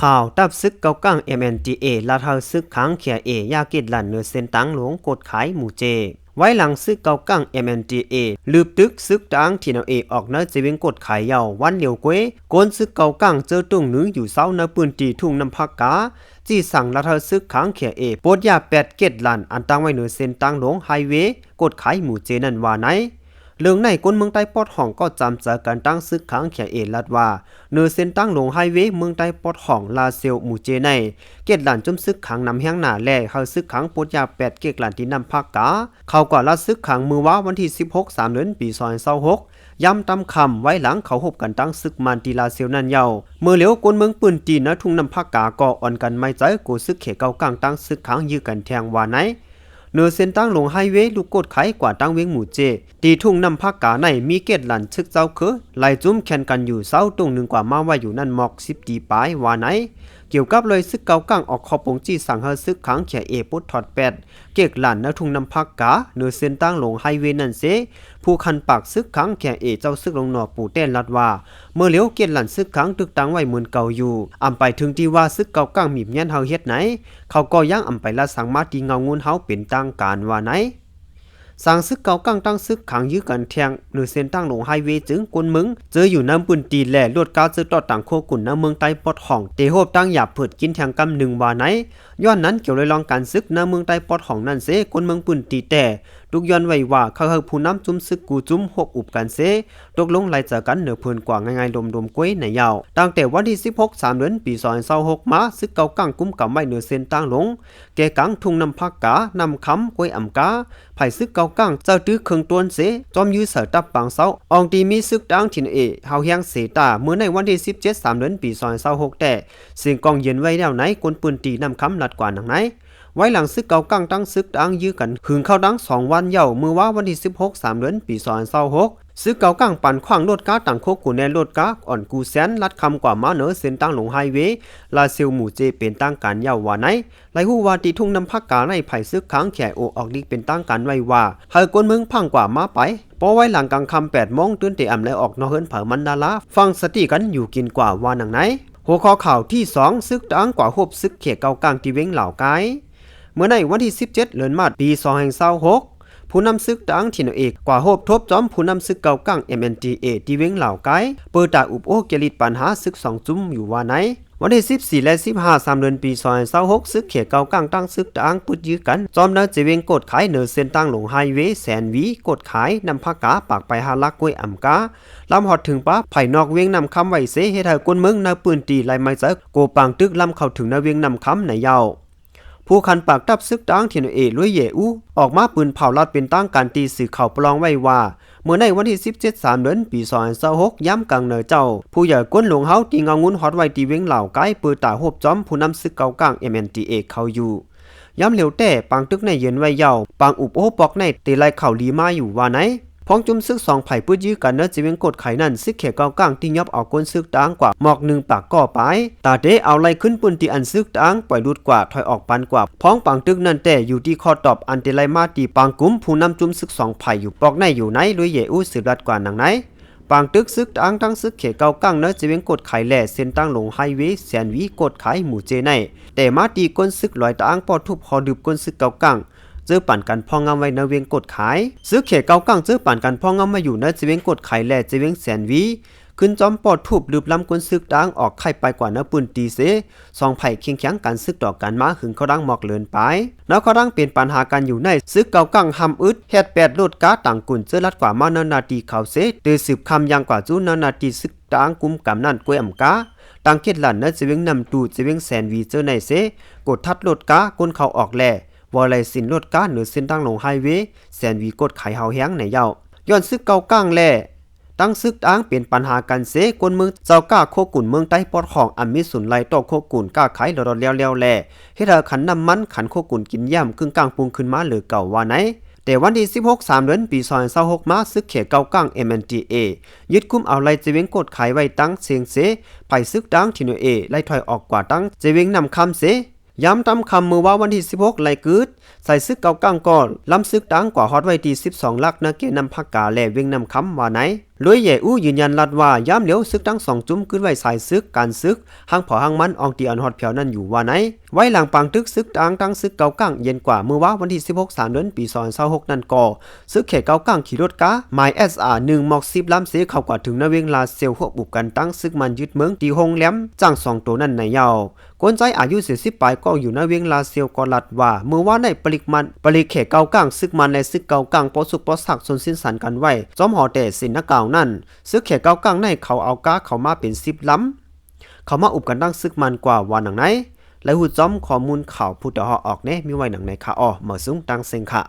ຂ່າວ, ທັບຊຶກເກົາກາງ MNDAA ລັດໃຫ້ຊຶກຂາງ KIA ຢ່າເກດລັນເນີເສັ້ນທາງຫຼວງ ກົດຂາຍ ໝູ່ເຈ. ວາຍຫຼັງຊຶກເກົາກາງ MNDAA ລຶບຕຶກຊຶກຕາງ TNLA ອອກໃນເຈວຽງກົດຂາຍເຍົາ, ວັນດຽວເກວຍ ກົນຊຶກເກົາກາງເຈີຕຸ້ງໜຶ່ງຢູ່ເຊົາໃນພື້ນທີ່ທົ່ງນ້ຳຜັກກາ ຈີ່ສັ່ງລັດໃຫ້ຊຶກຂາງ KIA ປົດຢາແປດເກດລັນ ອັນຕັ້ງໄວ້ເນີເສັ້ນທາງຫຼວງໄຮເວ ກົດຂາຍ ໝູ່ເຈນັ້ນວ່າໃນ. ເລື່ອງໃນ ຄົນເມືອງໃຕ້ປອດຫ້ອງກໍຈຳໃຈກັນ ທາງຊຶກຂາງ KIA ລັດວ່າ ເນີເສັ້ນທາງຫຼວງໄຮເວເມືອງໃຕ້ປອດຫ້ອງ ລາຊຽວ ໝູ່ເຈໃນ ເກດລັນຈຸ້ມຊຶກຂາງນຳແຮງໜ້າ ແລະ ໃຫ້ຊຶກຂາງປົດຢາແປດເກດລັນທີ່ນ້ຳຜັກກາ. ເຂົາກໍລັດຊຶກຂາງມື້ວາວັນທີສິບຫົກ ສາມເດືອນ ປີສອງພັນຊາວຫົກ ຍາມຄ່ຳໆ ວາຍຫຼັງເຂົາຮົບກັນທາງຊຶກມານທີ່ລາຊຽວນັ້ນເຍົາ. ມື້ຫຼຽວຄົນເມືອງພື້ນທີ່ໃນທົ່ງນ້ຳຜັກກາກໍອ່ອນກັນໄໝ້ໃຈ ກົວຊຶກເຂດເກົາກາງ ທາງຊຶກຂາງຢື້ກັນແທງວ່າໃນ. ເນີເສັ້ນທາງຫຼວງໄຮເວ ລຸກກົດຂາຍກວ່າທາງວຽງໝູ່ເຈ ທີ່ທົ່ງນ້ຳຜັກກາໃນ ມີເກດລັນຊຶກເຈົ້າເຄີ ຫຼາຍຈຸ້ມແຂ່ງກັນຢູ່ເຊົາ ຕົງໜຶ່ງກວ່າມາໄວ້ຢູ່ນັ້ນໝອກສິບຕີປາຍວ່າໃນ. ກ່ຽວກັບລອຍຊຶກເກົາກາງອອກຂໍ້ປົງ ຈີ່ສັ່ງໃຫ້ຊຶກຂາງ KIA ປົດຖອດແປດເກດລັນໃນທົ່ງນ້ຳຜັກກາ ເນີເສັ້ນທາງຫຼວງໄຮເວນັ້ນເສ, ຜູ້ຄັນປາກຊຶກຂາງ KIA ເຈົ້າຊຶກຫຼວງໜໍ່ປູແຕ້ນລັດວ່າ ເມື່ອຫຼຽວເກດລັນຊຶກຂາງຕຶກຕັ້ງໄວ້ເໝືອນເກົ່າຢູ່, ອຳໄປເຖິງທີ່ວ່າຊຶກເກົາກາງບີບແຍນເຮົາເຮັດໃນ, ເຂົາກໍຍັງອຳໄປລາດສັ່ງມາທີ່ເງົາງຸນເຮົາເປັນທາງການວ່າໃນ. ສາງຊຶກເກົາກາງ ທາງຊຶກຂາງຢື້ກັນແທງ ເນີເສັ້ນທາງຫຼວງໄຮເວ ຈຶ່ງຄົນເມືອງເຈີຢູ່ໃນພື້ນທີ່ ແລະ ລົດກາເຈີຕໍ່ຕາງໂຄກຸນໃນເມືອງໃຕ້ປອດຫ້ອງ ເຕໂຮບຕັ້ງຢາເພີດກິນແທງກຳໜຶ່ງວ່າໃນ. ຍ້ອນນັ້ນ ກ່ຽວລອຍລອງການຊຶກໃນເມືອງໃຕ້ປອດຫ້ອງນັ້ນເສ, ຄົນເມືອງພື້ນທີ່ແຕ່ ຕຸກຍ້ອນໄວ້ວ່າ ເຂົາໃຫ້ຜູ້ນຳຈຸ້ມຊຶກກູຈຸ້ມຮົບອຸບກັນເສ, ຕົກລົງໄລ່ເຈີກັນເນີເພິ່ນກວ່າງ່າຍໆ ລົມໆ ກວຍໃນເຍົາ. ຕັ້ງແຕ່ວັນທີສິບຫົກ ສາມເດືອນ ປີສອງພັນຊາວຫົກມາ, ຊຶກເກົາກາງກຸມກຳໄວ້ເນີເສັ້ນທາງຫຼວງ ແກ່ກາງທົ່ງນ້ຳຜັກກາ, ນ້ຳຄຳ, ກວຍອຳກາ. ຝ່າຍຊຶກເກົາກາງເຈົ້າຕື້ເຄື່ອງຕົວເສ, ຈອມຢື້ໃສ່ຕັບປາງເຊົາ, ອ່ອງທີ່ມີຊຶກທາງ TNLA ເຮົາແຮງເສຕາ. ມື້ໃນວັນທີສິບເຈັດ ສາມເດືອນ ປີສອງພັນຊາວຫົກແຕ່, ສຽງກ້ອງເຢັນໄວ້ແລ້ວໃນ, ຄົນພື້ນທີ່ນ້ຳຄຳລັດກວ່າໜັງໃນ. ວາຍຫຼັງຊຶກເກົາກາງ ທາງຊຶກທາງຢື້ກັນຫຶງເຂົ້າດັງສອງວັນເຍົາ, ມື້ວາວັນທີສິບຫົກ ສາມເດືອນ ປີສອງພັນຊາວຫົກ ຊຶກເກົາກາງປານຂວາງລົດກາຕາງໂຄກຸນ ແລະ ລົດກາອ່ອນກູແຊນ ລັດຄຳກວ່າມາເນີເສັ້ນທາງຫຼວງໄຮເວ ລາຊຽວ ໝູ່ເຈ ເປັນທາງການເຍົາວ່າໃນ. ໄດ້ຮູ້ວ່າທີ່ທົ່ງນ້ຳຜັກກາໃນ ຝ່າຍຊຶກຂາງ KIO ອອກລິກເປັນທາງການໄວ້ວ່າ ໃຫ້ຄົນເມືອງພັ່ງກວ່າມາໄປ, ພໍວາຍຫຼັງກາງຄ່ຳແປດໂມງ ຕື່ນແຕ່ອຳໄລອອກນອກເຮືອນເຜີາມັນດາລາ, ຟັງສະຕິກັນຢູ່ກິນກວ່າວ່າໜັງໃນ. ຫົວຂໍ້ຂ່າວທີສອງ ຊຶກຕາງກວ່າຮົບຊຶກເຂດເກົາກາງທີ່ວຽງລາວກາຍ. ເມື່ອໃນວັນທີສິບເຈັດ ເດືອນມາດ ປີສອງພັນຊາວຫົກ ຜູ້ນຳຊຶກຕາງ TNLA ກວ່າຮົບທົບຈອມຜູ້ນຳຊຶກເກົາກາງ MNDAA ທີ່ວຽງລາວກາຍ ເປີຕາອຸບໂອ້ກຽລິດປັນຫາຊຶກສອງຈຸ້ມຢູ່ວ່າໃນ. ວັນທີສິບສີ່ ແລະ ສິບຫ້າ ສາມເດືອນ ປີສອງພັນຊາວຫົກ ຊຶກເຂດເກົາກາງ ທາງຊຶກຕາງປຶດຢື້ກັນ ຈອມນາເຈວຽງກົດຂາຍ ເນີເສັ້ນທາງຫຼວງໄຮເວ ແສນຫວີ ກົດຂາຍ ນ້ຳຜາກາ ປາກໄປຫາລັກ ກວຍອຳກາ ລາມຮອດເຖິງປາ ພາຍນອກວຽງນ້ຳຄຳໄວ້ເສ ເຮັດໃຫ້ຄົນເມືອງໃນພື້ນທີ່ໄລ່ໄມ້ໃຈ ໂກປາງຕຶກລຳເຂົ້າເຖິງໃນວຽງນ້ຳຄຳໃນເຍົາ. ຜູ້ຄັນປາກທັບຊຶກຕາງ TNLA ລວຍເຢອູ ອອກມາປືນເຜົາລັດເປັນທາງການທີ່ສື່ຂ່າວປະລອງໄວ້ວ່າ ເມື່ອໃນວັນທີສິບເຈັດ ສາມເດືອນ ປີສອງພັນຊາວຫົກ ຍາມກາງເໜີເຈົ້າ ຜູ້ໃຫຍ່ກົນຫຼວງເຮົາທີ່ເງົາງຸນຮອດໄວ້ທີ່ວຽງລາວກາຍ ເປີຕາຮົບຈອມຜູ້ນຳຊຶກເກົາກາງ MNDAA ເຂົາຢູ່. ຍາມຫຼຽວແຕ່ ປາງຕຶກໃນເຢັນໄວ້ເຍົາ ປາງອຸບໂອ້ປອກໃນເຕໄລ່ເຂົ້າລີມາຢູ່ວ່າໃນ. ພ້ອງຈຸ້ມຊຶກສອງຝ່າຍປຶດຢື້ກັນເນີເຈວຽງກົດຂາຍນັ້ນ ຊຶກເຂດເກົາກາງທີ່ຫຍັບເອົາກົນຊຶກຕາງກວ່າໝອກໜຶ່ງປາກກໍປາຍ ຕາເຕເອົາໄລ່ຂຶ້ນພື້ນທີ່ອັນຊຶກຕາງປ່ອຍຫຼຸດກວ່າ ຖອຍອອກປານກວ່າ ພ້ອງປາງຕຶກນັ້ນແຕ່ ຢູ່ທີ່ຂໍ້ຕອບອັນເຕໄລ່ມາທີ່ປາງກຸ່ມຜູ້ນຳຈຸ້ມຊຶກສອງຝ່າຍຢູ່ປອກໃນຢູ່ໃນ ລວຍເຢອູ ສືບລັດກວ່າໜັງໃນ. ປາງຕຶກຊຶກຕາງທັງຊຶກເຂດເກົາກາງເນີເຈວຽງກົດຂາຍ ແລະ ເສັ້ນທາງຫຼວງໄຮເວ ແສນຫວີ ກົດຂາຍ ໝູ່ເຈໃນ ແຕ່ມາຕີກົນຊຶກລອຍຕາງ ປໍທຸບຫໍດຶບກົນຊຶກເກົາກາງ ເຈີປານກັນພອງງາມໄວ້ເນີວຽງກົດຂາຍ. ຊຶກເຂດເກົາກາງເຈີປານກັນພອງງາມໄວ້ຢູ່ເນີເຈວຽງກົດຂາຍ ແລະ ເຈວຽງແສນຫວີ ຂຶ້ນຈອມປໍທຸບລຶບລຳກົນຊຶກຕາງອອກໄຂ່ໄປກວ່າເນີພື້ນທີ່ເສ ສອງຝ່າຍເຄັ່ງຂຽງກັນຊຶກຕໍ່ກັນມາຫຶງເຂົ້າດັງໝອກເລີນປາຍ. ເນີເຂົ້າດັງເປັນປັນຫາກັນຢູ່ໃນ ຊຶກເກົາກາງຫ້າມອຶດ ແຮດແປດລົດກາຕາງກຸນເຈີລັດກວ່າມາເນີໜ້າທີ່ເຂົາເສ ເຕີສືບຄຳຢ່າງກວ່າຈູເນີໜ້າທີ່ຊຶກຕາງກຸມກຳນັ້ນ ກວຍອຳກາ ຕາງເຂດລານເນີເຈວຽງນ້ຳຕູ ເຈວຽງແສນຫວີເຈີໃນເສ ກົດທັດລົດກາ ກົນເຂົາອອກແລ ວໍໄລຊິນລົດກາເນີເສັ້ນທາງຫຼວງໄຮເວ ແສນຫວີ ກົດຂາຍເຮົາແຮງໃນເຍົາ ຍ້ອນຊຶກເກົາກາງແລ ຕັ້ງຊຶກຕາງເປັນປັນຫາກັນເສ ກົນເມືອງເຈົ້າກ້າໂຄກຸນເມືອງໃຕ້ປອດຫ້ອງ ອຳມີສ່ວນໄລ່ຕໍ່ໂຄກຸນຄ້າຂາຍຫຼອດໆແລ້ວໆແລ ເຮັດໃຫ້ຂັນນ້ຳມັນ ຂັນໂຄກຸນກິນຢ້ຳ ກຶ້ງກ້າງປຸງຂຶ້ນມາເຫຼືອເກົ່າວ່າໃນ. ແຕ່ວັນທີສິບຫົກ ສາມເດືອນ ປີສອງພັນຊາວຫົກມາ ຊຶກເຂດເກົາກາງ MNDAA ຍຶດກຸມເອົາໄລ່ເຈວຽງກົດຂາຍໄວ້ຕັ້ງເຊງເສ ຝ່າຍຊຶກຕາງ TNLA ໄລ່ຖອຍອອກກວ່າຕັ້ງເຈວຽງນ້ຳຄຳເສ ຍາມຄ່ຳໆ ມື້ວາວັນທີສິບຫົກ ໄລ່ກືດໃສ່ຊຶກເກົາກາງກໍລຳຊຶກຕາງກວ່າຮອດໄວ້ທີ່ສິບສອງຫຼັກ ໃນເຂດນ້ຳຜາກາ ແລະ ວຽງນ້ຳຄຳວ່າໃນ. ໂດຍເຢອູຢືນຢັນລັດວ່າ ຍາມຫຼຽວ ຊຶກທັງສອງຈຸ້ມ ກືນໄວ້ສາຍສຶກ ການສຶກ ຫາງໃຜຫາງມັນ ອອງຕີອັນຮອດແຜວນັ້ນຢູ່ວ່າໃນ. ໄວ້ຫຼັງປາງຕຶກ ຊຶກກາງທັງຊຶກເກົ້າກ້າງ ເຢັນກວ່າ ເມື່ອວານວັນທີສິບຫົກ ສາມເດືອນ ປີສອງພັນຊາວຫົກນັ້ນກໍ ຊຶກເຂດເກົ້າກ້າງຂີ່ລົດກາ ໝາຍ ເອສອາ ໜຶ່ງ ໝອກສິບລຳເຊ ເຂົ້າກວາດເຖິງໃນວຽງລາຊຽວ ຮວບອຸບກັນຕັ້ງຊຶກມັນຍຶດເມືອງ ທີ່ໂຮງແຮມຊ້າງສອງໂຕນັ້ນໃນຍາວ. ຄົນຊາຍອາຍຸສີ່ສິບປາຍ ກໍຢູ່ໃນວຽງລາຊຽວກໍລັດວ່າ ເມື່ອວານໃນປະລິກມັນ ປະລິກເຂດເກົ້າກ້າງ ຊຶກມັນ ແລະ ຊຶກເກົ້າກ້າງ ປໍຊຸກປໍຊັກຊົນຊິນສັນກັນໄວ້ ຈອມຫໍແຕ່ຊິນນະກາວນັ້ນ ຊຶກເຂດເກົ້າກ້າງໃນ ເຂົາເອົາກາເຂົ້າມາເປັນສິບລຳ ເຂົ້າມາອຸບກັນຕັ້ງຊຶກມັນກວ່າ ວ່າໜັງໃນ. ລາຍງານຈອກຂໍ້ມູນຂ່າວຜູ້ຕາຮອດອອກແນ ມີໄວ້ໜັງໃນຄ່າ. ມາສູງຕາງເສັງຄ່າ.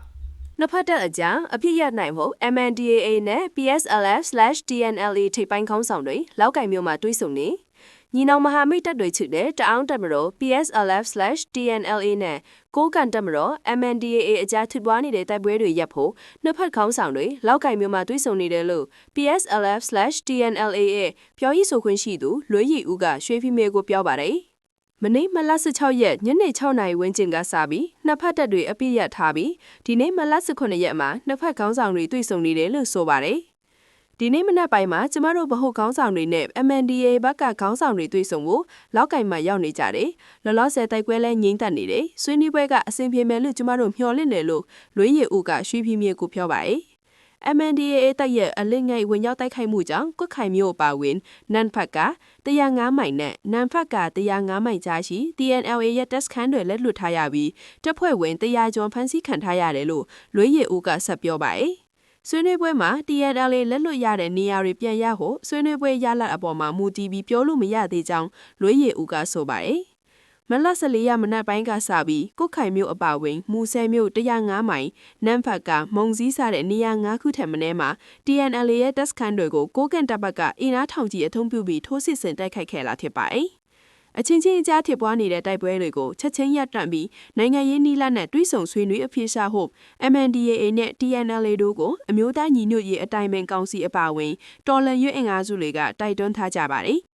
နှစ်ဖက်တပ်အကြား အပစ်ရပ်နိုင်ဖို့ MNDAA နဲ့ PSLF/TNLA ထိပ်ပိုင်းခေါင်းဆောင်တွေ လောက်ကိုင်မြို့မှာ တွေ့ဆုံနေ။ ညီနောင်မဟာမိတ်တပ်တွေဖြစ်တဲ့ တအာင်းတပ်မတော် PSLF/TNLA နဲ့ ကိုးကန့်တပ်မတော် MNDAA အကြား ဖြစ်ပွားနေတဲ့ တိုက်ပွဲတွေရပ်ဖို့ နှစ်ဖက်ခေါင်းဆောင်တွေ လောက်ကိုင်မြို့မှာ တွေ့ဆုံနေတယ်လို့ PSLF/TNLA ရဲ့ ပြောရေးဆိုခွင့်ရှိသူ လွေးယေဦးက ရွှေဖီမြေကို ပြောပါတယ်။ မနေ့ မတ်လ ဆယ့်ခြောက်ရက် ညနေ ခြောက်နာရီဝန်းကျင်ကစပြီး နှစ်ဖက်တပ်တွေ အပစ်ရပ်ထားပြီး ဒီနေ့ မတ်လ ဆယ့်ခုနစ်ရက်မှာ နှစ်ဖက်ခေါင်းဆောင်တွေ တွေ့ဆုံနေတယ်လို့ ဆိုပါတယ်။ ဒီနေ့မနက်ပိုင်းမှာ ကျမတို့ ဗဟိုခေါင်းဆောင်တွေနဲ့ MNDAA ဘက်က ခေါင်းဆောင်တွေ တွေ့ဆုံဖို့ လောက်ကိုင်မှာ ရောက်နေကြတယ်။ လောလောဆယ် တိုက်ပွဲလည်း ငြိမ်သက်နေတယ်။ ဆွေးနွေးပွဲက အဆင်ပြေမယ်လို့ ကျမတို့ မျှော်လင့်တယ်လို့ လွေးယေဦးက ရွှေဖီမြေကို ပြောပါတယ်။ MNDAA တပ်ရဲ့ အလစ်ငိုက် ဝင်ရောက်တိုက်ခိုက်မှုကြောင့် ကွတ်ခိုင်မြို့အပါအဝင် နမ့်ဖတ်ကာ တစ်ရာငါးမိုင်နဲ့ နမ့်ဖတ်ကာ တစ်ရာငါးမိုင်ကြားရှိ TNLA ရဲ့ တပ်စခန်းတွေ လက်လွှတ်ထားရပြီး တပ်ဖွဲ့ဝင် တစ်ရာကျော် ဖမ်းဆီးခံထားရတယ်လို့ လွေးယေဦးက ဆက်ပြောပါတယ်။ ဆွေးနွေးပွဲမှာ TNLA လက်လွှတ်ရတဲ့ နေရာတွေ ပြန်ရဖို့ ဆွေးနွေးပွဲရလဒ်အပေါ်မှာ မူတည်ပြီး ပြောလို့မရသေးကြောင်း လွေးယေဦးက ဆိုပါတယ်။ မတ်လ ဆယ့်လေးရက် မနက်ပိုင်းကစပြီး ကွတ်ခိုင်မြို့အပါအဝင် မူဆယ်မြို့ တစ်ရာငါးမိုင်၊ နမ့်ဖတ်ကာ၊ မုံဇီး စတဲ့ နေရာ ငါးခုထက်မနည်းမှာ TNLA ရဲ့ တပ်စခန်းတွေကို ကိုးကန့်တပ်ဘက်က အင်အားထောင်ချီ အသုံးပြုပြီး ထိုးစစ်ဆင် တိုက်ခိုက်ခဲ့တာ ဖြစ်ပါတယ်။ အချင်းချင်းအကြား ဖြစ်ပွားနေတဲ့ တိုက်ပွဲတွေကို ချက်ချင်းရပ်တန့်ပြီး နိုင်ငံရေးနည်းလမ်းနဲ့ တွေ့ဆုံဆွေးနွေး အဖြေရှာဖို့ MNDAA နဲ့ TNLA တို့ကို အမျိုးသားညီညွတ်ရေး အတိုင်ပင်ကောင်စီ အပါအဝင် တော်လှန်ရေးအင်အားစုတွေက တိုက်တွန်းထားကြပါတယ်။